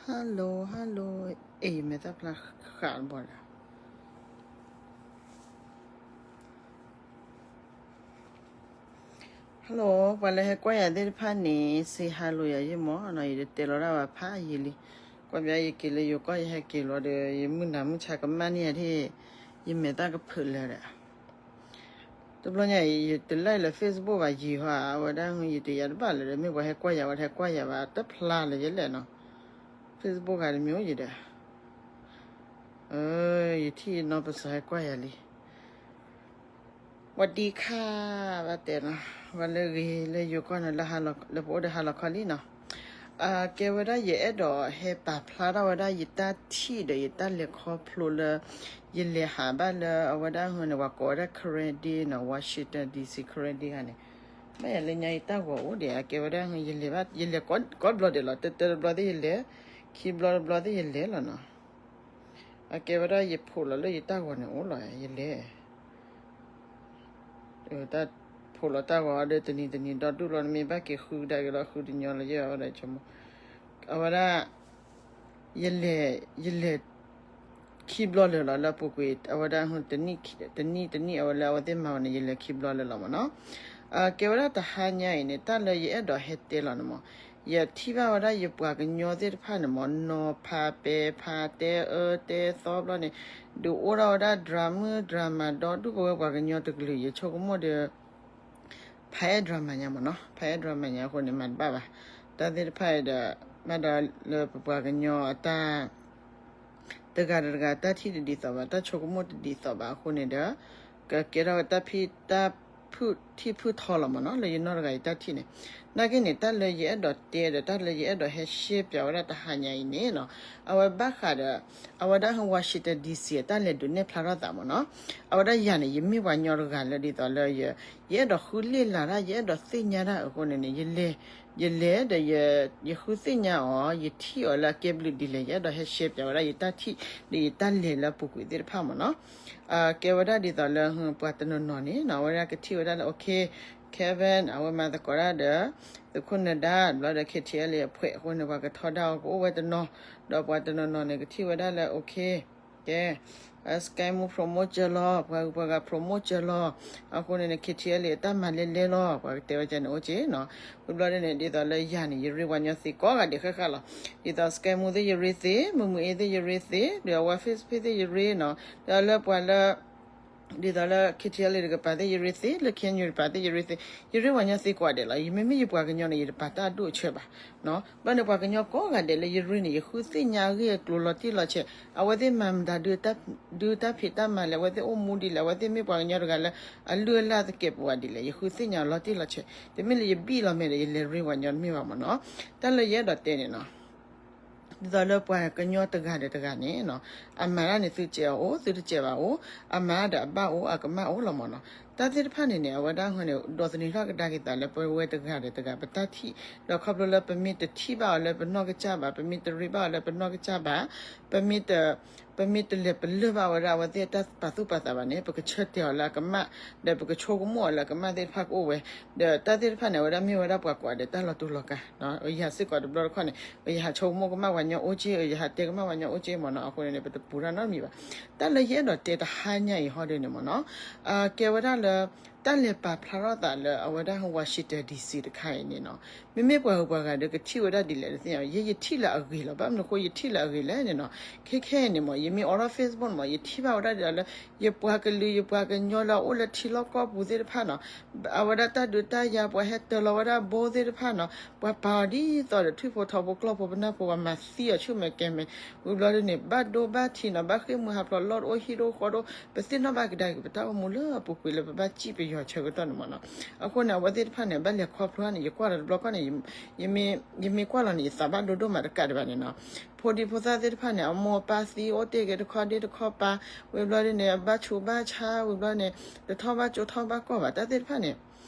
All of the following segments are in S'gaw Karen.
Hello, hello, အဲ ယမဲာ်သၣ်ဖျါဃးတဘီဒီး Hello, ပှၤလၢဟဲကွၢ်ယၤသ့ၣ်တဖၣ်န့ၣ် စံး hello ယၤယ့ၢ်မၢ်နီၤ, ယတတဲလီၤတၢ်ဘၣ်ဖးယံာ်လံ. ကွၢ်ဘၣ်ယက့ၤလၢယိၤကီၢ် ယဟဲက့ၤလီၤဒီး ယမုၢ်နၤမုၢ်ဆါကမၣ်န့ၢ်ယၤဒၣ်, ယမဲာ်သၣ်ကဖုးလၢာ်ဒီး တဘျီညါအံၤ ယတလဲၤလၢ Facebook ဘၣ်ယံာ်ဟီ, အဝဲဒၣ် ယတယၤတဘၣ်လၢၤဒီး မ့ၢ်ပှၤဟဲကွၢ်ယၤ ဝဲတဟဲကွၢ်ယၤဘၣ် တဖျါလၢၤယဲလဲၣ်နီၤ. Facebook ဂၤတမံၤအိၣ်ယံၤဒီး ယထံၣ်နီၢ်ပစီၤဟဲကွၢ်ယၤလံ. ဝံၤဒံခါ ဘၣ်တဲနီၤ, ဝဲလၢဂ့ၤလၢယိၤကီၢ်န့ၣ် လၢပအိၣ်ဒီးဟါလီၤခီလံနီၤ. ကဲဝဲဒၣ် ယအဲၣ်ဒိးဟဲပာ်ဖျါထီၣ်ဝဲဒၣ်ယတၢ်ထံၣ်ဒီးယတၢ်လဲၤခီဖျိလၢ ယလဲၤဟးဘၣ်လၢအဝဲဒၣ်ဟန့ၣ် ပှၤကိးဝဲဒၣ် Kennedy နီၤ, Washington D C Kennedy ဂၤန့ၣ်, ဘၣ်ယၤလၢညါယတၢ်ဂီၤအိၣ်ဒီး အကဲဝဲဒၣ် ယလဲၤဘၣ် ယလဲၤကိးဘျီဒဲးလီၤ, တၢတၢတဘျီသ့ၣ်ယလဲၤ, ခံဘျီတဘျီသ့ၣ်ယလဲၤလီၤနီၤ. အကဲဝဲဒၣ်ယဖိးလီၤလၢယတၢ်ဂီၤန့ၣ်အိၣ်လီၤ ယလဲၤ တၢ်ဖိးလီၤတၢ်ဂီၤဒီး တနံၤတနံၤဒီဒူၣ်လီၤ, နမ့ၢ်ဘၣ်က့ၤဃုကဒါက့ၤလီၤ ဃုတညီလီၤ ယဲၢ်ဝဲဒၣ်ဆိကမိၣ်, အဝဲဒၣ် ယလဲၤ ယလဲၤ ခံဘျီလၢာ်လီၤ လၢအပူၤကွံာ် အဝဲဒၣ် တနံၣ်တနံၣ် အဝဲလၢအဝဲသ့ၣ်မၤဝဲန့ၣ် ယလဲၤခံဘျီလၢာ်လီၤမၢ်နီၤ. ကဲဝဲဒၣ်တဟါညါအံၤန့ၣ် တၢ်လၢယအဲၣ်ဒိးဟဲတဲလီၤန့ၣ်မၢ်, ယထံၣ်ဘၣ်ဝဲဒၣ်ယပှၤကညီသ့ၣ်တဖၣ်န့ၣ်မၢ် နီၤဖးပဲၤဖးတဲအၢတဲသီဘျီန့ၣ် ဒုးအိၣ်ထီၣ်ဝဲဒၣ် drama drama ဒီဒူၣ် ပဝဲပှၤကညီတကလုာ် ယဆိကမိၣ်ဒီး ဖးအဲၣ် drama ညါမၢ်နီၤ, ဖးအဲၣ် drama ညါအဃိန့ၣ် မၤတဘၣ်ဘၣ်. တၢ်သ့ၣ်တဖၣ်အံၤဒီး ဘၣ်ဒီးလၢပပှၤကညီအတၢ် တဂၤဒီးတဂၤတၢ်ထံၣ်တဒ်သိးဘၣ်, တၢ်ဆိကမိၣ်တဒ်သိးဘၣ်အဃိန့ၣ်ဒီး ကကဲထီၣ်ဝဲတၢ်ဖံးတၢ်ဖုၣ်ထံၣ်ဖုၣ်ထီလီၤမၢ်နီၤ လၢယနီၢ်တဂၤအံၤတၢ်ထံၣ်န့ၣ်. နာ်က့န့ၣ် တၢ်လၢယအဲၣ်ဒိးတဲဒီး တၢ်လၢယအဲၣ်ဒိးဟဲ share ပၠးဝဲဒၣ်တဟါညါအံၤန့ၣ်နီၤ, အဝဲဘၣ်ဃးဒီး အဝဲဒၣ် Washington D C အတၢ်လဲၤဒုးနဲၣ်ဖျါထီၣ်သးမၢ်နီၤ. အဝဲဒၣ်ယၤန့ၣ် ယမ့ၢ်ပှၤကညီတဂၤလၢဒ်သိးလၢ ယအဲၣ်ဒိးဃုလ့ၢ်လၤတၢ် ယအဲၣ်ဒိးသ့ၣ်ညါတၢ်အဃိန့ၣ်န့ၣ် ယလဲၤ ယလဲၤဒီး ယဃုသ့ၣ်ညါအီၤ ယထံၣ်အီၤလၢအကဲဘျုးဒ်လဲၣ် ယအဲၣ်ဒိးဟဲ share ပၠးဝဲဒၣ်ယတၢ်ထံၣ်ဒီးယတၢ်လဲၤလၢအပူၤကွံာ်သ့ၣ်တဖၣ်မၢ်နီၤ. ကဲဝဲဒၣ်ဒ်သိးလၢ ပှၤတနီၤနီၤန့ၣ်နီၤ အဝဲဒၣ်ကထံၣ်ဝဲဒၣ်လၢ okay, Kevin အဝဲမၤသကိးတၢ်ဒီး သုးခိၣ်နၢၤဒါ ဘျီဒီး K T L A အဖှဲးအဃိန့ၣ် ပှၤကထီဒါအီၤ ကအိၣ်ဝဲတနီၤ, ဒီးပှၤတနီၤနီၤန့ၣ် ကထံၣ်ဝဲဒၣ်လၢ okay, ကဲ Sky Moo promote စၢၤလီၤ, ပှၤဂုၤပှၤဂၤ promote စၢၤလီၤ, အဃိန့ၣ်န့ၣ် K T L A အတၢ်မၤလဲလဲလီၤ ပှၤကတဲဝဲဒ်န့ၣ် အိၣ်က့နီၤ. ဝံၤဘျီဒ်န့ၣ် ဒ်သိးလၢယၤန့ၣ် ယရ့ပှၤကညီသ့ကိးဂၤဒဲးဃၣ်ဃၣ်လီၤ. ဒ်သိး Sky Moo သ့ၣ်ယရ့သ့, မုၢ်မုၢ်အ့သ့ၣ်ယရ့သ့, ဒီးအဝဲ Facebook သ့ၣ်ယရ့နီၤ, ဒီးလၢပှၤလၢ ဒ်သိးလၢ K T L A တကပၤသ့ၣ်ယရ့သ့, လၢ K N U တကပၤသ့ၣ်ယရ့သ့, ယရ့ပှၤကညီသ့ကိးဂၤဒဲးလီၤ. ယမ့မ့ၢ်ယပှၤကညီန့ၣ် ယတပာ်တၢ်အဒိၣ်အဆၢဘၣ်. ဘၣ်န့ၣ်ပှၤကညီကိးဂၤဒဲးလၢယရ့န့ၣ် ယဃုသ့ၣ်ညါအဂ့ၢ်အကျိၤလီၤတံၢ်လီၤဆဲး, အဝဲသ့ၣ်မၤမတၤ ဒုးတၢ်ဖံးတၢ်မၤလဲၣ်, အဝဲသ့ၣ်အိၣ်မူဒ်လဲၣ်, အဝဲသ့ၣ်မ့ၢ်ပှၤကညီတဂၤလၢ အလုၢ်အလၢ်သကဲးပဝးဒ်လဲၣ်, ယဃုသ့ၣ်ညါလီၤတံၢ်လီၤဆဲး, တမ့ၢ်လၢယဘံၣ်လီၤမဲာ်ဒီး ယလဲၤရ့ပှၤကညီတမ့ၢ်ဘၣ်မၢ်နီၤ. တၢ်လၢယအဲၣ်ဒိးတဲန့ၣ်နီၤ ဒ်သိးလၢပှၤကညီတဂၤဒီးတဂၤန့ၣ်နီၤ, အမၤတၢ်န့ၣ် သုစဲးအီၤအိၣ်, သုတစဲးဘၣ်အိၣ်, အမၤဒီးအဘၣ်အိၣ် အကမၣ်အိၣ်လီၤမၢ်နီၤ. တၢ်သ့ၣ်တဖၣ်န့ၣ်န့ၣ် အဝဲဒၣ်ဟီန့ၣ် ဒိးသန့ၤထီၣ်ကဒါက့ၤသးလၢပဝဲတဂၤဒီးတဂၤပတၢ်ထံၣ်, ဒီးခီဖျိလၢပမ့ၢ်တထံၣ်ဘၣ်အီၤလၢပနီၢ်ကစၢ်ဘၣ်, ပမ့ၢ်တရ့ဘၣ်အီၤလၢပနီၢ်ကစၢ်ဘၣ်, ပမ့ၢ်တ ပမ့ၢ်တလဲၤပလၢၢ်ဘၣ်ဝဲဒၣ်အဝဲသ့ၣ်အတၢ်ပာ်သူၣ်ပာ်သးဘၣ်န့ၣ် ပကဆၢတဲာ်အီၤလၢအကမၣ်, ဒီးပကဆိကမိၣ်အီၤလၢအကမၣ်သ့ၣ်တဖၣ်ကအိၣ်ဝဲ, ဒီးတၢ်သ့ၣ်တဖၣ်န့ၣ် အဝဲဒၣ်မ့ၢ်ဝဲဒၣ်ပှၤကိးဂၤဒဲးတၢ်လီၤတူာ်လီၤကာ်, ယၤစ့ၢ်ကီးတဘျီတခီၣ်န့ၣ် ယဟးဆိကမိၣ်ကမၣ်ပှၤကညီအိၣ်က့, ယဟးတဲကမၣ်ပှၤကညီအိၣ်က့မၢ်နီၤ, အဃိန့ၣ်န့ၣ် ပတပူၤတၢ်နီတမံၤဘၣ်. တၢ်လၢယအဲၣ်ဒိးတဲတဟါညါအံၤဟီဒ်န့ၣ်မၢ်နီၤ, ကဲဝဲဒၣ်လၢ တၢ်လဲၤပာ်ဖျါထီၣ်သးလၢအဝဲဒၣ် Washington D C တခါအံၤန့ၣ်နီၤ, မ့မ့ၢ်ပှၤဂုၤပှၤဂၤဒီးကထံၣ်ဝဲဒၣ်ဒ်လဲၣ်တသ့ၣ်ညါ, ယဲယထံၣ်လၢအဂ့ၤလီၤ. ဘၣ်မနုၤအဃိယထံၣ်လၢအဂ့ၤလဲၣ်န့ၣ်နီၤ, ခဲခဲအံၤန့ၣ်မၢ် ယမ့ၢ်အိးထီၣ် Facebook န့ၣ်မၢ် ယထံၣ်ဘၣ်ဝဲဒၣ်ဒ်သိးလၢ ယပှၤကလုာ်ယပှၤကညီလၢအအိၣ်လၢထံလီၢ်ကီၢ်ပူၤသ့ၣ်တဖၣ်နီၤ, အဝဲဒၣ်တၢ်ဒုးတၢ်ယၤ ပှၤဟဲတၢၤလီၤဝဲဒၣ်ဘိသ့ၣ်တဖၣ်နီၤ, ပှၤပာ်အီၤဒ်သိးဒီးထွံၣ်ဖိထိးဖိကျီၢ်ဖိပနၢ်ဖိ ပှၤမၤသံအီၤဆူၣ်မဲာ်ကဲၤမဲာ်, ဝံၤဘျီဒ်န့ၣ် ဘၣ်ဒိဘၣ်ထံးနီၤ, ဘၣ်ဃ့ၢ်မှံဟးဖျိးလီၢ်တအိၣ်ဟံၣ်တအိၣ်ဃီတအိၣ်, ပသ့ၣ်နီၣ်ဘၣ်ကဒါက့ၤ ပတၢ်အိၣ်မူလၢအပူၤကွံာ်လၢပဘၣ်စံၣ်ပယီၤဆၢကတီၢ်န့ၣ်မၢ်နီၤ. အဃိန့ၣ် အဝဲသ့ၣ်တဖၣ်န့ၣ် ဘၣ်လဲၤခီဖျိန့ၣ် ယကွၢ်လီၤတဘျီခီန့ၣ် ယမ့ၢ်ကွၢ်လီၤန့ၣ် ယသးဘၣ်ဒိဒိၣ်မးတကးဒံးဘၣ်န့ၣ်နီၤ, ဖိဒံဖိသၣ်သ့ၣ်တဖၣ်န့ၣ် အမိၢ်အပၢ်သံအိၣ်တ့ၢ်က့ၤတခီဒ့တခီပၤ, ဝံၤဘျီဒ်န့ၣ် အဘၣ်ဆူးဘၣ်ဆါ, ဝံၤဘျီန့ၣ် တထီၣ်ဘၣ်ကၠိထီၣ်ဘၣ်ကီၢ်ဘၣ်, တၢ်သ့ၣ်တဖၣ်န့ၣ်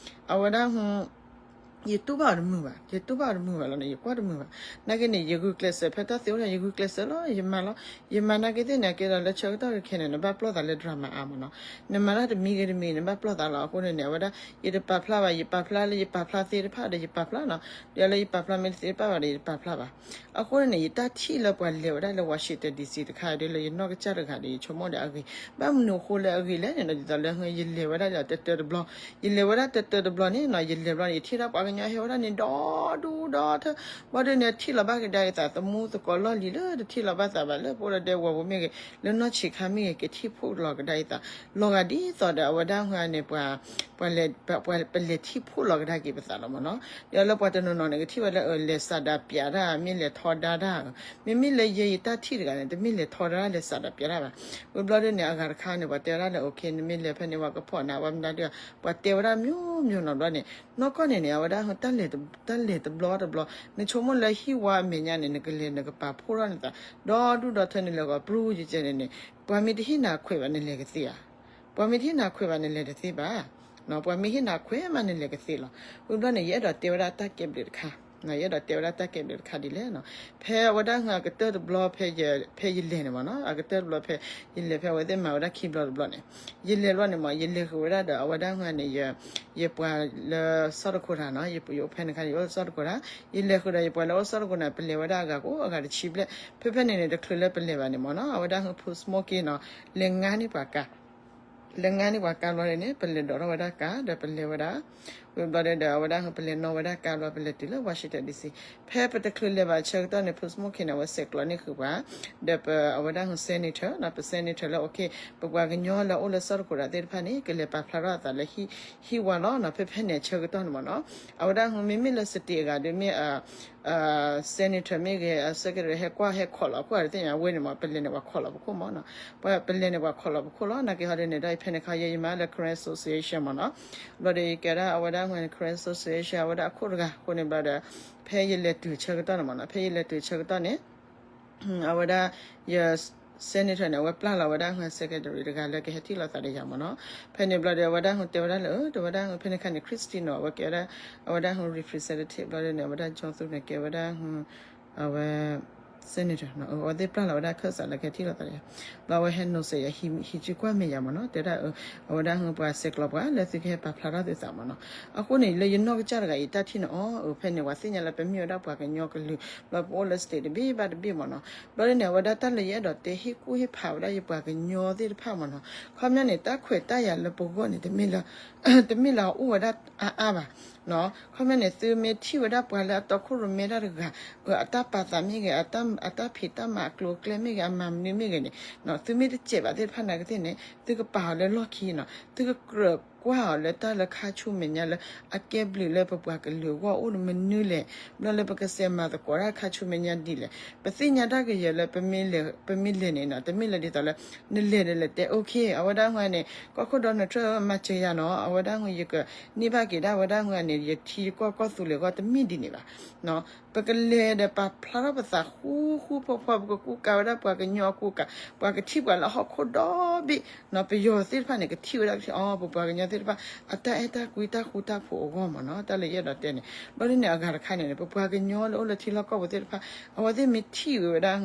အဝဲဒၣ် ဟ ယတူၢ်ဘၣ်အီၤတမုာ်ဘၣ်, ယတူၢ်ဘၣ်အီၤတမုာ်ဘၣ်လီၤန့ၣ် ယကွၢ်တမုာ်ဘၣ်. နာ်က့န့ၣ် ယဂုာ်ကျဲးစၢးဖဲတၢ်သ့အိၣ်ဒီး ယဂုာ်ကျဲးစၢးလီၤ, ယမၤလီၤ, ယမၤနာ်က့သ့ၣ်န့ၣ် အကဲဒီးလၢဆၢကတီၢ်ခဲခဲန့ၣ် နဘၣ်ပျီၢ်သးလၢ drama အါမးနီၤ. နမၤတၢ်တမံၤဂ့ၤတမံၤ နဘၣ်ပျီၢ်သးလီၤ. အဃိန့ၣ်န့ၣ် အဝဲဒၣ် ယတပာ်ဖျါဘၣ်, ယပာ်ဖျါလၢယပာ်ဖျါသ့တဖၣ်ဒီးယပာ်ဖျါနီၤ, ဒီးလၢယပာ်ဖျါမ့ၢ်တသ့တဖၣ်ဘၣ်ဒီးယတပာ်ဖျါဘၣ်. အဃိန့ၣ်န့ၣ် ယတၢ်ထံၣ်လၢပှၤလဲၤဝဲဒၣ်လၢ Washington D C တခါဒီးလၢယနီၢ်ကစၢ်တဂၤဒီး ယဆိကမိၣ်ဒီးအဂ့ၤ, ဘၣ်မနုၤအဃိလၢအဂ့ၤလဲၣ်န့ၣ်ဒီး ဒ်သိးလၢယလဲၤဝဲဒၣ်လၢတၢတၢတဘျီ, ယလဲၤဝဲဒၣ်တၢတၢတဘျီန့ၣ်နီၤ, ယလဲၤဘျီန့ၣ် ယထံၣ်ဒၣ်ပှၤကညီဟဲဝဲဒၣ်န့ၣ် ဒီဒူၣ်ဒီထၢ, ဘၣ်ဒီးန့ၣ် ထံၣ်လီၤဘၣ်ကဒါအသး သမူသကိးလီၢ်လံၤလၢတထံၣ်လီၤဘၣ်သးဘၣ် လၢပအိၣ်ဒီးဒဲဝီၤပူၤမ့ၢ်ဂ့ၤ လၢနီၢ်ဆံးခါမ့ၢ်ဂ့ၤ ကထံၣ်ဖှိၣ်လီၤကဒါအသး လီၤဂာ်ဒ်သိးဒီးအဝဲဒၣ်ဟါန့ၣ် ပှၤ ပလဲၤထံၣ်ဖှိၣ်လီၤကဒါက့ၤပသးလီၤမးနီၤ. ဒီးလၢပှၤတနီၤနီၤန့ၣ် ကထံၣ်ဝဲလၢ လဲၤစးဒးပၠးတၢ် မ့ၢ်လဲၤထီဒါတၢ်, မ့မ့ၢ်လၢယဲယတၢ်ထံၣ်တဂၤန့ၣ် တမ့ၢ်လဲၤထီဒါတၢ် လဲၤစးဒးပၠးတၢ်ဘၣ်. ဝံၤဘျီဒ်န့ၣ် အဂၤတခါန့ၣ် ပှၤတဲဝဲဒၣ်လၢ okay နမ့ၢ်လဲၤဖဲန့ၣ် ပှၤကဖီၣ်နၤ ပှၤမတၤဒုး ပှၤတဲဝဲဒၣ် မျိုးမျိုး နီၤဘျီန့ၣ် နီၢ်ကီၢ်န့ၣ်န့ၣ် အဝဲဒၣ် တၢ်လဲၤတဘျီတဘျီ နဆိကမိၣ်လၢဟံၣ်ဝါအမဲာ်ညါန့ၣ် နကလဲၤနကပာ်ဖှိၣ်ထီၣ်နသး ဒီဒူၣ်ဒီထၢ နလဲၤဂီၤပြူယကဲန့ၣ်န့ၣ် ပှၤမ့ၢ်တဟ့ၣ်နၤခွဲးဘၣ် နလဲၤကသ့ဧါ. ပှၤမ့ၢ်တဟ့ၣ်နၤခွဲးဘၣ် နလဲၤတသ့ဘၣ်. ပှၤမ့ၢ်ဟ့ၣ်နၤခွဲးမး နလဲၤကသ့လီၤ. ဝံၤဘျီန့ၣ် ယအဲၣ်ဒိးတဲဝဲဒၣ်တၢ်ကဲဘျုးတခါ, ယအဲၣ်ဒိးတဲဝဲဒၣ်တၢ်ကဲဘျုးတခါဒ်လဲၣ်နီၤ. ဖဲအဝဲဒၣ်ဟါအကတၢၢ်တဘျီ ဖဲယလဲၤန့ၣ်မးနီၤ, အကတၢၢ်တဘျီဖဲ ယလဲၤဖဲအဝဲသ့ၣ်မၤဝဲဒၣ်ခံဘျီတဘျီန့ၣ် ယလဲၤဘျီန့ၣ်မး ယလဲၤဃုာ်ဝဲဒၣ်ဒီးအဝဲဒၣ်ဟါန့ၣ် ယပှၤလၢစီၣ်တခိးတၢ်နီၤ, ယပှၤဖဲန့ၣ်ခါန့ၣ် ယအိၣ်စီၣ်တခိးတၢ်, ယလဲၤဃုာ်ဒီးယပှၤလၢအိၣ်စီၣ်တခိးန့ၣ် ပလဲၤဝဲဒၣ်အဂၤကိးအဂၤတဆံဘျဲၣ်, ဖဲဖဲန့ၣ်န့ၣ် တချုးလၢပလဲၤဘၣ်န့ၣ်မးနီၤ အဝဲဒၣ်ဟါ Pop Smokie နီၤ လဲၤငါန့ၢ်ပှၤကါ လဲၤငါန့ၢ်ပှၤကါဘျီန့ၣ် ပလဲၤဒိးထီၣ်ဝဲဒၣ်ကါ ဒီးပလဲၤဝဲဒၣ်, ဝံၤဘျီဒီး အဝဲဒၣ်ဟါ ပလဲၤနီၣ်ဝဲဒၣ်ကါဘျီ ပလဲၤတုၤလၢ Washington D C. ဖဲပတချုးလဲၤဘၣ်ဆၢကတီၢ်န့ၣ် Pop Smokie န့ၣ် အဝဲဆဲးကျိးန့ၢ်ဃုာ်ပှၤ ဒီးပအဝဲဒၣ်ဟါ senator နီၤ, ပ senator လၢ okay ပပှၤကညီလၢအအိၣ်လၢစီၣ်တခိးတၢ်သ့ၣ်တဖၣ်န့ၣ် ကလဲၤပာ်ဖျါထီၣ်အသးလၢဟံၣ်ဝါလီၤနီၤ. ဖဲဖဲန့ၣ်အဆၢကတီၢ်န့ၣ်မးနီၤ အဝဲဒၣ်ဟါ မ့မ့ၢ်လၢ state အဂၤဒီးမ့ၢ် senator မ့ၢ်ဂ့ၤ secretary ဟဲကွၢ်ဟဲခိးလီၤခိၣ်ဂၤတသ့ၣ်ညါ အဝဲန့ၣ်မး ပလဲၤန့ၣ်ပှၤခိးလီၤပခိၣ်မးနီၤ, ပလဲၤန့ၣ်ပှၤခိးလီၤပခိၣ်လီၤ. နာ်က့ဟီဒ်န့ၣ်ဒီး ဖဲန့ၣ်ခါယဲယမၤလၢ Karen Association မးနီၤ, ဘျီဒီးယကဲဒၣ်အဝဲဒၣ်ဟါ Karen Association အဝဲဒၣ်အခိၣ်တဂၤအဃိန့ၣ်ဘျီဒီး ဖဲယလဲၤတုၤဆၢကတီၢ်န့ၣ်မးနီၤ, ဖဲယလဲၤတုၤဆၢကတီၢ်န့ၣ် အဝဲဒၣ်ယ senator န့ၣ် အဝဲပျၢ်လီၤဝဲဒၣ်ဟါ secretary တဂၤလၢကဟဲထံၣ်လိာ်သးဒီးယၤမးနီၤ. ဖဲန့ၣ်ဘျီဒီး အဝဲဒၣ်ဟါတဲဝဲဒၣ်လၢ အၢ တဲဝဲဒၣ်ဟါ ဖဲန့ၣ်ခါန့ၣ် Christine နီၤ အဝဲကဲဝဲဒၣ် အဝဲဒၣ်ဟါ representative ဘျီဒီးန့ၣ် အဝဲဒၣ် John သူန့ၣ် ကဲဝဲဒၣ်ဟါ အဝဲ senator နီၤ, အဝဲသ့ၣ်ပျၢ်လီၤဝဲဒၣ်ခၢၣ်စးလၢကဟဲထံၣ်လိာ်သးဒီးယၤ, ဘျီအဝဲဟဲနီၤစၢၤယၤ ဟံးစုကွၢ်မဲာ်ယၤမးနီၤ, တဲဒၣ်အၢ အဝဲဒၣ်ဟါ ပှၤဆဲးကျိးပှၤလၢသုကဟဲပာ်ဖျါထီၣ်သုသးမးနီၤ. အဃိန့ၣ် လၢယနီၢ်ကစၢ်တဂၤအံၤ တၢ်ထံၣ်န့ၣ်အီၤ အၢ ဖဲန့ၣ် ပှၤသ့ၣ်ညါလၢပမ့ၢ်ဝဲဒၣ်ပှၤကညီကလုာ် ဘျီပအိၣ်လၢ state တဘ့ၣ်ဘၣ်တဘ့ၣ်မးနီၤ. ဘျီဒ်န့ၣ် အဝဲဒၣ်တၢ်လၢယအဲၣ်ဒိးတဲဟ့ၣ်ကူၣ်ဟ့ၣ်ဖးဝဲဒၣ်ယပှၤကညီသ့ၣ်တဖၣ်မးနီၤ, ခီပညီန့ၣ် တၢ်ခွဲးတၢ်ယာ်လၢပဂီၢ်န့ၣ် တမ့ၢ်လၢ တမ့ၢ်လၢအအိၣ်ဝဲဒၣ်အါအါဘၣ် ခီပညီန့ၣ် သုမ့ၢ်ထံၣ်ဝဲဒၣ်ပှၤလၢအတီခိၣ်ရိၣ်မဲတၢ်တဂၤ အတၢ်ပာ်သးမ့ၢ်ဂ့ၤ အတၢ်ဖံးတၢ်မၤအကျိၤအကျဲမ့ၢ်ဂ့ၤ အမၤမနုၤမ့ၢ်ဂ့ၤန့ၣ် သုမ့ၢ်တစဲးဘၣ်သ့ၣ်တဖၣ်နာ်က့သ့ၣ်န့ၣ် သုကပာ်အီၤလၢလီၢ်ခံနီၤ, သုကကြၢးကွၢ်အီၤလၢတၢ်လၢခါဆူမဲာ်ညါလၢ အကဲဘျုးလၢပပှၤကလုာ်အဂီၢ်အိၣ်မနုၤလဲၣ်, ဘျီလၢပကစဲးမၤသကိးတၢ်ခါဆူမဲာ်ညါဒ်လဲၣ်, ပသ့ၣ်ညါတၢ်ကယဲၢ်လၢ ပမ့ၢ်လဲၤန့ၣ်နီၤ တမ့ၢ်လၢဒ်သိးလၢ နလဲၤဒီးလဲၤတဲ okay အဝဲဒၣ်ဟါန့ၣ် ကီၢ်ခိၣ် Donald Trump မၤစၢၤယၤနီၤ, အဝဲဒၣ်ဟါ ယကန့ၢ်ဘၣ်က့ၤဒၣ်ဝဲဒၣ်ဟါန့ၣ် ယထံယကီၢ်ကီၢ်သူလ့ၤအဂီၢ် တမ့ၢ်ဒ်န့ၣ်ဘၣ် ပကလဲၤဒီးပာ်ဖျါထီၣ်ပသးဃူဃူဖိးဖိး ပကကူကၤဝဲဒၣ်ပှၤကညီအကူကၤ ပှၤကထံၣ်ပှၤလၢဟီၣ်ခိၣ်ဒီဘ့ၣ်နီၤ, ပယီၤသ့ၣ်တဖၣ်န့ၣ် ကထံၣ်ဝဲဒၣ်ကထံၣ်အီၤ ပပှၤကညီသ့ၣ်တဖၣ် အတၢ်အဲၣ်တၢ်ကွံတၢ်ဃူတၢ်ဖိးအဂီၢ်မးနီၤ, တၢ်လၢယအဲၣ်ဒိးတဲန့ၣ်. ဘျီဒ်န့ၣ် အဂၤတခါန့ၣ် ပပှၤကညီလၢအိၣ်လၢထံလီၢ်ကီၢ်ပူၤသ့ၣ်တဖၣ် အဝဲသ့ၣ်မ့ၢ်ထံၣ်ဝဲဒၣ်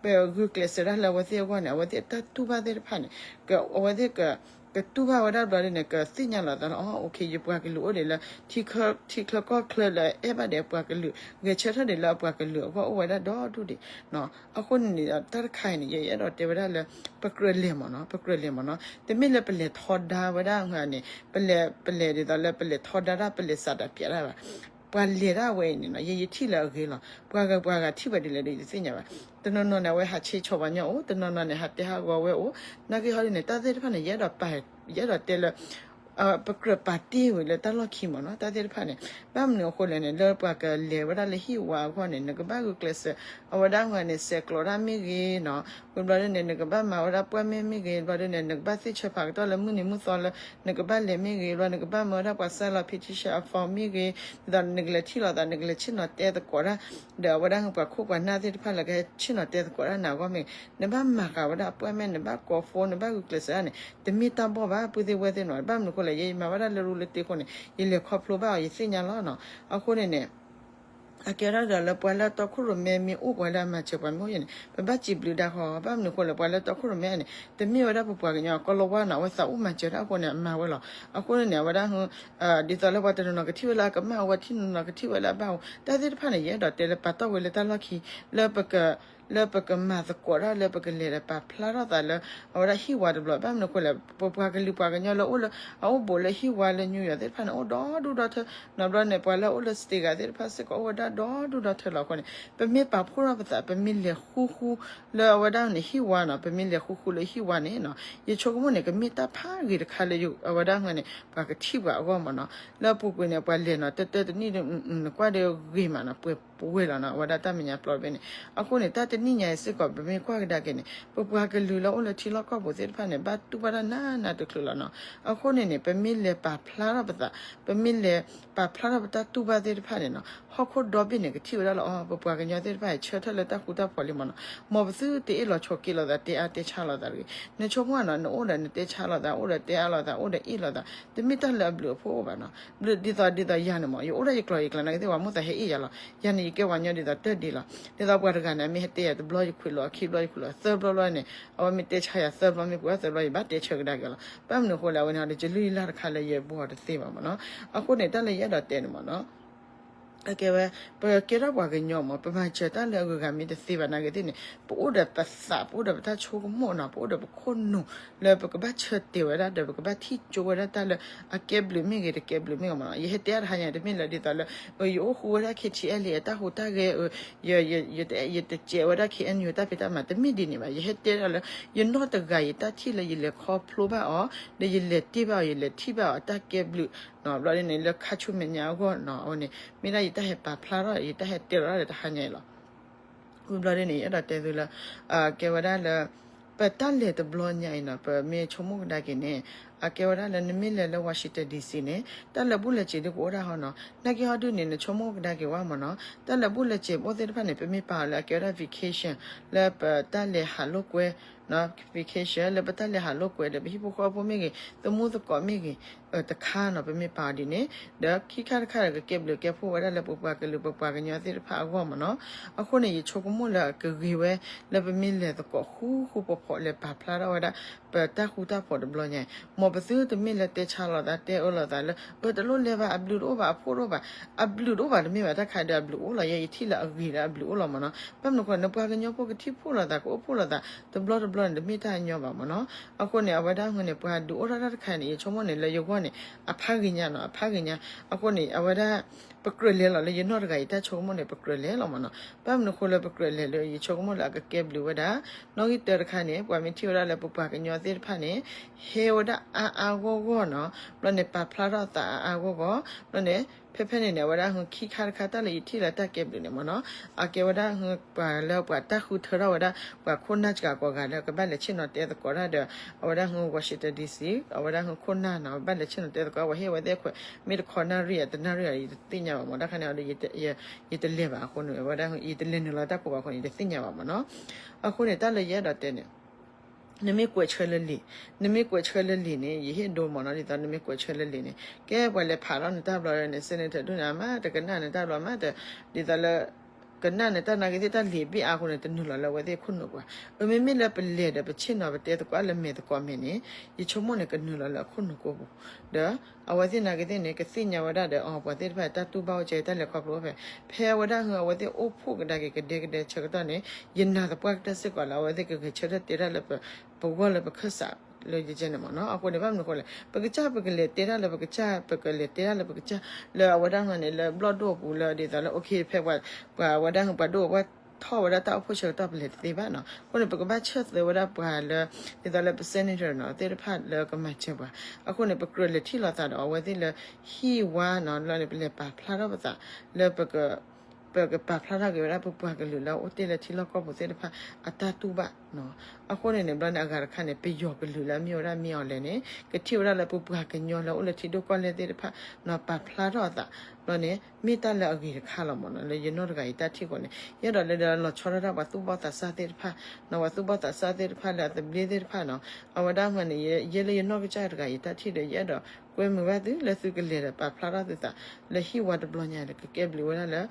ပဂုာ်ကျဲးစၢးဒၣ်လၢအဝဲသ့ၣ်အဂီၢ်န့ၣ် အဝဲသ့ၣ်တၢ်တူၢ်ဘၣ်သ့ၣ်တဖၣ်န့ၣ် အဝဲသ့ၣ် ကတူၢ်ဘၣ်ဝဲဒၣ်ဘျီဒ်န့ၣ် ကသ့ၣ်ညါလီၤသးလၢ အီၤ okay ယပှၤကလုာ်အိၣ်ဒံးလၢ ထံချၢကီၢ်ချၢလၢအဲၣ်ဘၣ်ဒံးအပှၤကလုာ် ဂဲၤဆၢထၢၣ်ဒံးလၢအပှၤကလုာ်အဂီၢ်အိၣ်ဝဲဒၣ်ဒီဒူၣ်ဒံး. အဃိန့ၣ်န့ၣ် တၢ်တခါအံၤန့ၣ် ယအဲၣ်ဒိးတဲဝဲဒၣ်လၢ ပကြၢးလဲၤမးနီၤ, ပကြၢးလဲၤမးနီၤ, တမ့ၢ်လၢပလဲၤထီဒါဝဲဒၣ်န့ၣ် ပလဲၤ ပလဲၤဒ်သိးလၢပလဲၤထီဒါတၢ် ပလဲၤစးတၢ်ပၠးတၢ်ဘၣ်. ပှၤလဲၤဒၣ်ဝဲအံၤန့ၣ်နီၤ ယ ယထံၣ်လၢအဂ့ၤလီၤ. ပှၤဂၤပှၤဂၤထံၣ်ဝဲဒ်လဲၣ်ဒီးယတသ့ၣ်ညါဘၣ်. တနီၤနီၤန့ၣ် အဝဲဟးဆ့ဆီပှၤညီအိၣ်, တနီၤနီၤန့ၣ် ဟးတဲဟးဂီၤဝဲအိၣ်, နာ်က့ဟီဒ်န့ၣ် တၢ်သ့ၣ်တဖၣ်န့ၣ် ယအဲၣ်ဒိးပာ် ယအဲၣ်ဒိးတဲလၢ ပကြၢးပာ်တ့ၢ်ဝဲလၢတၢ်လီၢ်ခံမးနီၤ, တၢ်သ့ၣ်တဖၣ်န့ၣ် ဘၣ်မနုၤအဃိလဲၣ်န့ၣ် လၢပှၤကလဲၤဝဲဒၣ်လၢဟံၣ်ဝါအဂီၢ်န့ၣ် နကဘၣ်ဂုာ်ကျဲးစၢး အဝဲဒၣ်ဟါန့ၣ် ဆဲးကျိးတၢ်မ့ၢ်ဂ့ၤနီၤ, ဝံၤဘျီဒ်န့ၣ် နကဘၣ်မၤဝဲဒၣ် appointment မ့ၢ်ဂ့ၤ, ဘျီဒ်န့ၣ် နကဘၣ်သ့ၣ်ဆၢဖးကတီၢ်လၢမုၢ်နံၤမုၢ်သီလၢ နကဘၣ်လဲၤမ့ၢ်ဂ့ၤ, ဘျီနကဘၣ်မၤဝဲဒၣ်ပှၤ sign လီၤ petition အ form မ့ၢ်ဂ့ၤ, ဒ်သိးနကလဲၤထံၣ်လိာ်သး နကလဲၤဆ့ၣ်နီၤတဲသကိးတၢ်, ဒီးအဝဲဒၣ်ပှၤခိၣ်ပှၤနၢ်သ့ၣ်တဖၣ်လၢကဟဲဆ့ၣ်နီၤတဲသကိးတၢ်နၤအဂီၢ်မ့ၢ်ဂ့ၤ, နဘၣ်မၤဃာ်ဝဲဒၣ် appointment, နဘၣ်ကိး phone, နဘၣ်ဂုာ်ကျဲးစၢးဒၣ်န့ၣ် တမ့ၢ်တၢ်ဘီၣ်ဘၣ် ပုၢ်သ့ၣ်ဝဲၢ်သ့ၣ်နီၤ, ဘၣ်မနုၤအဃိလဲၣ် ယမၤဝဲဒၣ်လၢရူလၢတ့အဃိန့ၣ် ယလဲၤခီဖျိဘၣ်အီၤ ယသ့ၣ်ညါလီၤနီၤ. အဃိန့ၣ်န့ၣ် အကဲဒၣ်ဒီးလၢပှၤလၢတီခိၣ်ရိၣ်မဲမ့ၢ်အိၣ် ပှၤလၢအမၤစၢၤပှၤမ့ၢ်အိၣ်န့ၣ် ပဘၣ်စံးဘျုးဒၣ်ဃီ, ဘၣ်မနုၤအဃိလဲၣ် ပှၤလၢတီခိၣ်ရိၣ်မဲန့ၣ် တမ့ၢ်ဝဲဒၣ်ပပှၤကညီအကီလီဝါနီၤ, အဝဲသးအိၣ်မၤစၢၤတၢ်အဃိန့ၣ် အမၤဝဲလီၤ. အဃိန့ၣ်န့ၣ် အဝဲဒၣ် ဒ်သိးလၢပှၤတနီၤနီၤကထံၣ်ဝဲလၢအကမၣ်အဝဲ ထံၣ်နီၤနီၤကထံၣ်ဝဲလၢအဘၣ်အူ, တၢ်သ့ၣ်တဖၣ်န့ၣ် ယအဲၣ်ဒိးတဲလၢပာ်တီၢ်ဝဲလၢတၢ်လီၢ်ခံ လၢပက လၢပကမၤသကိးတၢ်လၢပကလဲၤဒီးပာ်ဖျါထီၣ်သးလၢ အဝဲဒၣ်ဟံၣ်ဝါတဘျီ, ဘၣ်မနုၤအဃိလဲၣ် ပပှၤကလုာ်ပှၤကညီလၢအိၣ်လၢ အအိၣ်ဘူးလၢဟံၣ်ဝါလၢ New York သ့ၣ်တဖၣ်န့ၣ် အိၣ်ဒီဒူၣ်ဒီထၢ, နီတဘျီန့ၣ် ပှၤလၢအအိၣ်လၢ state ဂၤသ့ၣ်တဖၣ်စ့ၢ်ကီး အိၣ်ဝဲဒၣ်ဒီဒူၣ်ဒီထၢလီၤ. အဃိန့ၣ် ပမ့ၢ်ပာ်ဖှိၣ်ထီၣ်ပသး ပမ့ၢ်လဲၤဃူဃူလၢအဝဲဒၣ်န့ၣ် ဟံၣ်ဝါနီၤ, ပမ့ၢ်လဲၤဃူဃူလၢဟံၣ်ဝါန့ၣ်နီၤ, ယဆိကမိၣ်န့ၣ် ကမ့ၢ်တၢ်ဖးဂ့ၤတခါလၢအဝဲဒၣ်န့ၣ် ပှၤကထံၣ်ပှၤအဂီၢ်မ့ၢ်နီၤ. လၢအပူၤကွံာ်န့ၣ် ပှၤလဲၤနီၤ တၢတၢတနံၣ်ဒီး နကွၢ်ဒီးဂ့ၤမးနီၤ, ပှဲၤပှဲၤလီၤနီၤ အဝဲဒၣ်တၢ်မဲာ်ညါပျီတဘ့ၣ်န့ၣ်. အဃိန့ၣ် တၢ်တနံၣ်ညါအံၤစ့ၢ်ကီး ပမ့ၢ်ကွၢ်ကဒါက့ၤန့ၣ် ပပှၤကလုာ်လၢအိၣ်လၢထံလီၢ်ကီၢ်ပူၤသ့ၣ်တဖၣ်န့ၣ် ဘၣ်တူၢ်ဘၣ်တၢ်နးနးတချုးလီၤနီၤ. အဃိန့ၣ်န့ၣ် ပမ့ၢ်လဲၤပာ်ဖျါထီၣ်ပသး, ပမ့ၢ်လဲၤပာ်ဖျါထီၣ်ပတၢ်တူၢ်ဘၣ်သ့ၣ်တဖၣ်န့ၣ်နီၤ, ဟီၣ်ခိၣ်ဒီဘ့ၣ်န့ၣ် ကထံၣ်ဝဲဒၣ်လၢ အီၤ ပပှၤကညီသ့ၣ်တဖၣ်အံၤ ဆၢထၢၣ်လၢတၢ်ဃူတၢ်ဖိးလံမ့ၢ်နီၤ. မ်ပသုတအ့ၣ်လိာ်ဆိးက့လိာ်သး တဲအါတဲဆါလိာ်သးတဂ့ၤ. နဆိကမိၣ်နီၤ နအိၣ်ဒီးနတဲဆါလိာ်သး, အိၣ်ဒီးတဲအါလိာ်သး, အိၣ်ဒီးအ့ၣ်လိာ်သး, တမ့ၢ်တၢ်လၢအဘျုးအဖှိၣ်အိၣ်ဘၣ်နီၤ. ဘျုးဒ်သိးဒ်သိးယၤန့ၣ်မ့ၢ် ယအိၣ်ဒၣ်ယကျိာ်ယကျဲနာ်က့သ့ၣ် ပှၤမိၣ်သးဟဲအ့ၣ်ယၤလီၤ. ယၤန့ၣ် ယကဲပှၤကညီဒ်သိးတၢ်ဒ်လီၤ. ဒ်သိးပှၤတဂၤန့ၣ် မ့ၢ်ဟဲတဲယၤတဘျီယခွံးလိာ်, ခံဘျီယခွံးလိာ်, သၢဘျီဘျီန့ၣ် အဝဲမ့ၢ်တဲဆါယၤသၢဘျီ မ့ၢ်ပှဲၤသၢဘျီ ယဘၣ်တဲဆၢကဒါက့ၤလီၤ. ဘၣ်မနုၤအဃိလဲၣ် အဝဲန့ၣ် ဒီးယလုၢ်ယလၢ်တခါလၢယဘှီတသ့ဘၣ်မ့ၢ်နီၤ. အဃိန့ၣ် တၢ်လၢယအဲၣ်ဒိးတဲန့ၣ်မ့ၢ်နီၤ အကဲဝဲ ပကဲထီၣ်ပှၤကညီမ့ၢ် ပမၤစၢၤတၢ်လၢအဂုၤအဂၤမ့ၢ်တသ့ဘၣ်နာ်က့သ့ၣ်န့ၣ် ပအိၣ်ဒီးပသး ပအိၣ်ဒီးပတၢ်ဆိကမိၣ်နီၤ ပအိၣ်ဒီးပခိၣ်နူာ် လၢပကဘၣ်ဆၢတဲာ်ဝဲဒၣ်ဒီး ပကဘၣ်ထံၣ်ကၠိဝဲဒၣ်တၢ်လၢအကဲဘျုးမ့ၢ်ဂ့ၤ တကဲဘျုးမ့ၢ်ဂ့ၤမ့ၢ်နီၤ. ယဟဲတဲအါတဟါညါ တမ့ၢ်လၢဒ်သိးလၢ ယအိၣ်ဃူဝဲဒၣ် KTLA အတၢ်ဟူးတၢ်ဂဲၤ ယတစဲးဝဲဒၣ် KNU တၢ်ဖံးတၢ်မၤ တမ့ၢ်ဒ်န့ၣ်ဘၣ်. ယဟဲတဲဒၣ်လၢ ယနီၢ်တဂၤ ယတၢ်ထံၣ်လၢယလဲၤခီဖျိဘၣ်အီၤ ဒီးယလဲၤတ့ၢ်ဘၣ်အီၤ ယလဲၤထံၣ်ဘၣ်အီၤ တၢ်ကဲဘျုးနီၤ ဘျီဒ်န့ၣ် လၢခါဆူမဲာ်ညါအဂီၢ်နီၤ အဝဲန့ၣ် မ့ၢ်ဒၣ်ယတၢ်ဟဲပာ်ဖျါထီၣ် ယတၢ်ဟဲတဲလီၤဒီးတဟါညါအံၤလီၤ. ဝံၤဘျီဒ်န့ၣ် ယအဲၣ်ဒိးတဲသုလၢ ကဲဝဲဒၣ်လၢ ပတၢ်လဲၤတဘျီညါအံၤနီၤ ပမ့ၢ်ဆိကမိၣ်ကဒါက့ၤန့ၣ် အကဲဝဲဒၣ်လၢနမ့ၢ်လဲၤလၢ Washington DC န့ၣ် တၢ်လၢာ်ဘူၣ်လၢာ်စ့ၤဒုကအိၣ်ဒၣ်ဟီနီၤ. နာ်က့ဟီဒုန့ၣ် နဆိကမိၣ်ကဒါက့ၤဝဲမ့ၢ်နီၤ တၢ်လၢာ်ဘူၣ်လၢာ်စ့ၤအိၣ်သ့ၣ်တဖၣ်န့ၣ် ပမ့ၢ်ပာ်အီၤလၢအကဲဝဲဒၣ် vacation လၢပတၢ်လဲၤဟးလိာ်ကွဲ vacation လၢပတၢ်လဲၤဟးလိာ်ကွဲဒီး ပဟံၣ်ဖိဃီဖိမ့ၢ်ဂ့ၤ သမူသကိးမ့ၢ်ဂ့ၤ တခါနီၤ ပမ့ၢ်ပာ်အီၤဒ်န့ၣ် ဒီးခံခါတခါဒီး ကကဲဘျုးကဲဖှိၣ်ဝဲဒၣ်လၢပပှၤကလုာ်ပပှၤကညီသ့ၣ်တဖၣ်အဂီၢ်မ့ၢ်နီၤ. အဃိန့ၣ် ယဆိကမိၣ်လၢအကဂ့ၤဝဲ လၢပမ့ၢ်လဲၤသကိးဃူဃူဖိးဖိး လဲၤပာ်ဖျါထီၣ်ဝဲဒၣ် ပတၢ်ဃူတၢ်ဖိးတဘျီညါအံၤ မ်ပသုတမ့ၢ်လၢတဲဆါလိာ်သး တဲအၢလိာ်သးလၢ အၢ တလိၣ်လဲၤဘၣ် အဘျုးတအိၣ်ဘၣ် အဖှိၣ်တအိၣ်ဘၣ် အဘျုးတအိၣ်ဘၣ်တမ့ၢ်ဘၣ် တၢ်ခါဒီးအဘျုးအိၣ်လီၤ. ယဲယထံၣ်လၢအဂ့ၤလၢအဘျုးအိၣ်လီၤမ့ၢ်နီၤ. ဘၣ်မနုၤအဃိ နပှၤကညီဖိကထံၣ်ဖှိၣ်လိာ်သး ကအိၣ်ဖှိၣ်လိာ်သး တဘျီတဘျီန့ၣ် တမ့ၢ်တၢ်အညီဘၣ်မ့ၢ်နီၤ. အဃိန့ၣ် အဝဲဒၣ်ဟူန့ၣ် ပှၤဒုးအိၣ်ထီၣ်တၢ်တခါန့ၣ် ယဆိကမိၣ်န့ၣ် လၢယဂီၢ်န့ၣ် အဖးဂ့ၤညါနီၤ အဖးဂ့ၤညါ. အဃိန့ၣ် အဝဲဒၣ် ပကြၢးလဲၤလီၤလၢယနီၢ်တဂၤ ယတၢ်ဆိကမိၣ်န့ၣ် ပကြၢးလဲၤလီၤမ့ၢ်နီၤ. ဘၣ်မနုၤအဃိလၢပကြၢးလဲၤလၢ ယဆိကမိၣ်လၢအကကဲဘျုးဝဲဒၣ် နီၣ်ဂံၢ်တၢတခါန့ၣ် ပှၤမ့ၢ်ထံၣ်ဝဲဒၣ်လၢပပှၤကညီသ့ၣ်တဖၣ်န့ၣ် ဟဲဝဲဒၣ်အါအါဂီၢ်ဂီၢ်နီၤ. ဘျီန့ၣ် ပာ်ဖျါထီၣ်သးအါအါဂီၢ်ဂီၢ် ဘျီန့ၣ် ဖဲဖဲန့ၣ်န့ၣ် အဝဲဒၣ်ဟူခံခါတခါ တၢ်လၢယထံၣ်လၢတၢ်ကဲဘျုးန့ၣ်မ့ၢ်နီၤ အကဲဝဲဒၣ်ဟူပှၤလၢပှၤတၢ်ဃုထၢထီၣ်ဝဲဒၣ် ပှၤခိၣ်နၢ်စှၤကိးဂၤလၢကဘၣ်လဲၤဆ့ၣ်နီၤတဲသကိးတၢ်ဒီး အဝဲဒၣ်ဟူ Washington DC အဝဲဒၣ်ဟူခိၣ်နၢ်နီၤ ဘၣ်လဲၤဆ့ၣ်နီၤတဲသကိး အဝဲဟ့ၣ်ဝဲသ့ၣ်ခွဲး မ့ၢ်တခီနၣ်ရံၣ်ဧါ တနၣ်ရံၣ်ဧါ ယတသ့ၣ်ညါဘၣ်မ့ၢ် တၢ်ခါန့ၣ်ဒီး ယတလဲၤဘၣ်အဃိန့ၣ် အဝဲဒၣ်ဟူ ယတလဲၤနုာ်လီၤတၢ်ဖိဘၣ်အဃိန့ၣ် ယတသ့ၣ်ညါဘၣ်မ့ၢ်နီၤ. အဃိန့ၣ် တၢ်လၢယအဲၣ်ဒိးတဲန့ၣ် နမ့ၢ်ကွဲးဆၢလၢလံာ်, နမ့ၢ်ကွဲးဆၢလၢလံာ်န့ၣ် ယဟ့ၣ်ဒိမ့ၢ်နီၤ ဒ်သိးနမ့ၢ်ကွဲးဆၢလၢလံာ်န့ၣ် ကဲပှၤလဲၤဖးထီၣ်နတၢ်ဘျီန့ၣ် Senator ဒိၣ်န့ၣ် အမါ တကနၣ်နတၢ်ဘျီမး တ ဒ်သိးလၢ ကနၣ်နတၢ်နာ်က့သ့ၣ်တၢ်လံာ်ဘ့ၣ်အါအဃိန့ၣ် တနုာ်လီၤလၢအဝဲသ့ၣ်ခိၣ်နူာ်ပှၤ. အမ့မ့ၢ်လၢပလဲၤဒီးပဆ့ၣ်နီၤပတဲသကိးလၢမဲာ်သကိးမဲာ်န့ၣ် ယဆိကမိၣ်န့ၣ် ကနုာ်လီၤလၢအခိၣ်နူာ်ကိပူၤ ဒီး အဝဲသ့ၣ်နာ်က့သ့ၣ်န့ၣ် ကသ့ၣ်ညါဝဲဒၣ်ဒီး အီၤ ပှၤသ့ၣ်တဖၣ်တၢ်တူၢ်ဘၣ်အိၣ်ကဲ တၢ်လဲၤခီဖျိအိၣ်ဖဲ ဖဲအဝဲဒၣ်ဟူ အဝဲသ့ၣ်အိၣ်ဖှိၣ်ကဒါက့ၤကဒဲကဒဲဆၢကတီၢ်န့ၣ် ယနာ်သပှၢ်ကတၢၢ်စ့ၢ်ကီးလၢ အဝဲသ့ၣ်ကဂဲၤဆၢထၢၣ်တဲတၢ်လၢပ ပဂီၢ်လၢပခၢၣ်စးလၢယကဲန့ၣ်မ့ၢ်နီၤ. အဃိန့ၣ် ဘၣ်မနုၤအဃိလဲၣ် ပကစၢ်ပကလဲၤတဲတၢ်လၢပကစၢ် ပကလဲၤတဲတၢ်လၢပကစၢ် လၢအဝဲဒၣ်ဟူန့ၣ် လၢဘျီၣ်ဒိၣ်အပူၤလၢ ဒ်သိးလၢ အိၣ်ခ့ ဖဲပှၤ ပှၤဝဲဒၣ်ဟူ ပှၤဒိၣ်ဝဲထီၣ်ဝဲဒၣ်တၢ်အိၣ်ဖှိၣ်ဆၢကတီၢ်ပလဲၤတသ့ဘၣ်နီၤ. အဃိန့ၣ် ပကဘၣ်ဆၢသၢဝဲဒၣ်ပှၤလၢ ဒ်သိးလၢပ senator နီၤ သ့ၣ်တဖၣ်လၢကမၤစၢၤပှၤ. အဃိန့ၣ် ပကြၢးလဲၤထံၣ်လိာ်သးဒီးအဝဲသ့ၣ်လၢ ဟံၣ်ဝါနီၤ လၢန့ၣ် ပလဲၤပာ်ဖျါထီၣ်ပသး လၢပက ပကပာ်ဖျါထီၣ်က့ၤဝဲဒၣ်ပပှၤကလုာ်လၢအအိၣ်တ့ၢ်လၢထံလီၢ်ကီၢ်ပူၤသ့ၣ်တဖၣ် အတၢ်တူၢ်ဘၣ်. အဃိန့ၣ်န့ၣ် ဘျီန့ၣ် အဂၤတခါန့ၣ် ပယီၤကလုာ်လၢအမ့ၢ်ဝဲဒၣ်မ့ၢ်အီၤလဲၣ်န့ၣ် ကထံၣ်ဝဲဒၣ်လၢပပှၤကညီလၢအိၣ်လၢထံဒိၣ်ကီၢ်လဲၢ်သ့ၣ်တဖၣ် ပာ်ဖျါထီၣ်အသး ဘျီန့ၣ် မ့ၢ်တၢ်လၢအဂ့ၤတခါလီၤမ့ၢ်နီၤ. လၢယနီၢ်တဂၤအံၤတၢ်ထံၣ်အဃိန့ၣ် ယအဲၣ်ဒိးလၢလီၤဆီဒၣ်တၢ်ပှၤသူၣ်ဘီၣ်သးစၢ်သ့ၣ်တဖၣ် ပှၤသူၣ်ဘီၣ်သးစၢ်သ့ၣ်တဖၣ်လၢအသဘျ့သ့ၣ်တဖၣ်နီၤ အဝဲဒၣ်မ့ၢ်န့ၣ် ယဲလၢယနီၢ်ကစၢ်တဂၤအံၤတၢ်ထံၣ်ဒီး ယအဲၣ်ဒိးကွဲမုာ်ဘၣ်သုလၢသုကလဲၤဒီးပာ်ဖျါထီၣ်သုသး လၢဟံၣ်ဝါတဘျီညါဒီး ကကဲဘျုးဝဲဒၣ်လၢ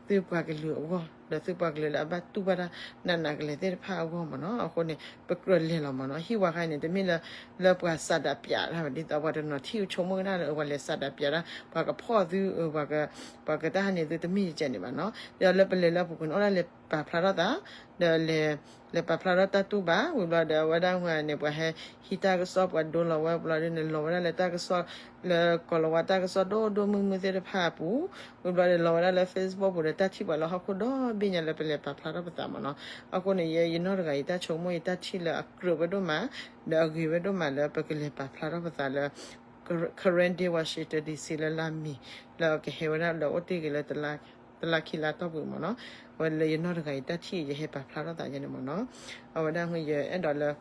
သုပှၤကလုာ်အဂီၢ် ဒီးသုပှၤကလုာ်လၢအဘၣ်တူၢ်ဘၣ်တၢ်နးနးကလဲာ်သ့ၣ်တဖၣ်အဂီၢ်မ့ၢ်နီၤ. အဃိန့ၣ် ပကြၢးလဲၤလီၤမ့ၢ်နီၤ. ဟံၣ်ဝါခါန့ၣ် တမ့ၢ်လၢ လၢပှၤစးဒးပၠးတၢ်ဘၣ် ဒ်သိးပှၤတနီၤထံၣ်ဆိကမိၣ်ဝဲဒၣ်လၢ ပှၤလဲၤစးဒးပၠးတၢ် ပှၤကဖီၣ်သု ပှၤကတၢ်ဟးန့ၣ်သုတမ့ၢ်ယကဲန့ၣ်ဘၣ်နီၤ. ဒီးလၢပလဲၤလၢအပူၤကွံာ်န့ၣ် အိၣ်ဒၣ်လဲၤပာ်ဖျါထီၣ်သး ဒီး လဲၤပာ်ဖျါထီၣ်တၢ်တူၢ်ဘၣ် ဝံၤဘျီဒီး အဝဲဒၣ်မ့ၢ်န့ၣ် ပှၤဟဲဟံးတၢ်ကစီၣ် ပှၤဒိလီၤဝဲဘျီဒီးန့ၣ် လီၤဝဲဒၣ်လၢတၢ်ကစီၣ် လၢကီၤလၤဝါတၢ်ကစီၣ်ဒိၣ်ဒိၣ်မုၢ်မုၢ်သ့ၣ်တဖၣ်အပူၤ ဝံၤဘျီဒီးလီၤဝဲဒၣ်လၢ Facebook ပူၤဒီး တၢ်ထံၣ်ပှၤလၢဟီၣ်ခိၣ်ဒီဘ့ၣ်ညါလၢပလဲၤပာ်ဖျါထီၣ်ပသးမ့ၢ်နီၤ. အဃိန့ၣ် ယဲယနီၢ်တဂၤအံၤတၢ်ဆိကမိၣ်အံၤတၢ်ထံၣ်လၢအကြၢးဝဲဒိၣ်မး ဒီးအဂ့ၤဝဲဒိၣ်မးလၢပကလဲၤပာ်ဖျါထီၣ်ပသးလၢ Karen Day Washington D C လၢလါမ့ၤ လၢအကဟဲဝဲဒၣ်ဒီးအိၣ်တ့ၢ်က့ၤလၢ တလါခံလါတီၢ်ပူၤမ့ၢ်နီၤ. အဝဲလၢယနီၢ်တဂၤအံၤတၢ်ထံၣ်အံၤ ယဟဲပာ်ဖျါထီၣ်သးယဲန့ၣ်မ့ၢ်နီၤ. အဝဲဒၣ်မ့ၢ်ယအဲၣ်ဒိးလၢ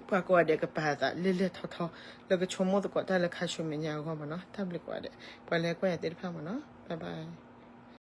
ပှၤကိးဂၤဒဲးကပာ်အသးလဲၢ်လဲၢ်ထီထီ လၢကဆိကမိၣ်သကိးတၢ်လၢခါဆူမဲာ်ညါအဂီၢ်မ့ၢ်နီၤ. တၢ်ဘျုးကိးဂၤဒဲး ပှၤလၢကွၢ်ယၤသ့ၣ်တဖၣ်မ့ၢ်နီၤ. Bye bye.